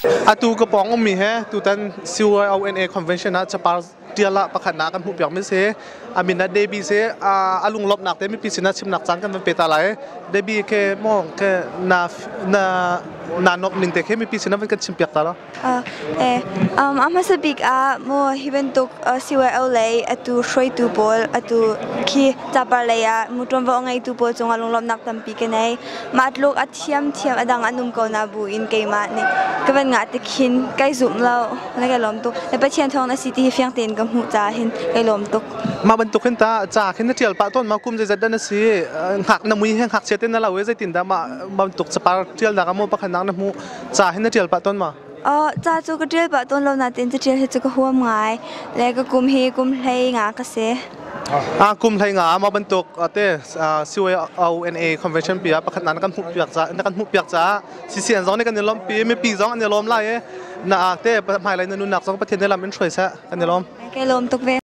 Atu ka pawng ummi he tutan CYONA convention ah capar tial ah pakhatnak kan hmuh piak mi si. A min ah Debbie si. A lunglawmhnak te mipi sinah chimnak caan kan van pe ta lai. Debbie ke mo ke na na na nok ning te khe mipi sinah van kan chim piak ta lo. A hmasa bik ah maw hi bantuk CYO lei atu hruaitu pawl atu khi capar lei ah mu ṭuanvo a ngeitu pawl cungah lunglawmhnak tampi ka nei. Mah tluk a thiamthiam a dang an um ko na bu in keimah nih ka van ngah tik hin kai zumh lo le kai lawm tuk. Le Pathian thawng na si ti hi fiang tein ka hmuh caah hin kai lawm tuk. Mah bantuk hin ta ca khin na ṭial pah tawn ma kum zeizat dah na si ngak na mui he ngakchia te na lo i zeitin dah mah bantuk capar ṭialnak ah maw pakhatnak na hmuh Ca hin na ṭial pah tawn ma? Ca cu ka ṭial pah tawn lo nain caṭial hi cu ka huam ngai. Le ka kum hi kum 15 ka si. Ah, kum 15 mah bantuk te CYONA convention pi ah pakhat na kan hmuh piak ca na kan hmuh piak caah CCN zong nih kan i lawmpi mipi zong an i lawm lai i na te hmailei na nunnak zong Pathian nih lam in hruai seh kan i lawm. Kai lawm tuk ve.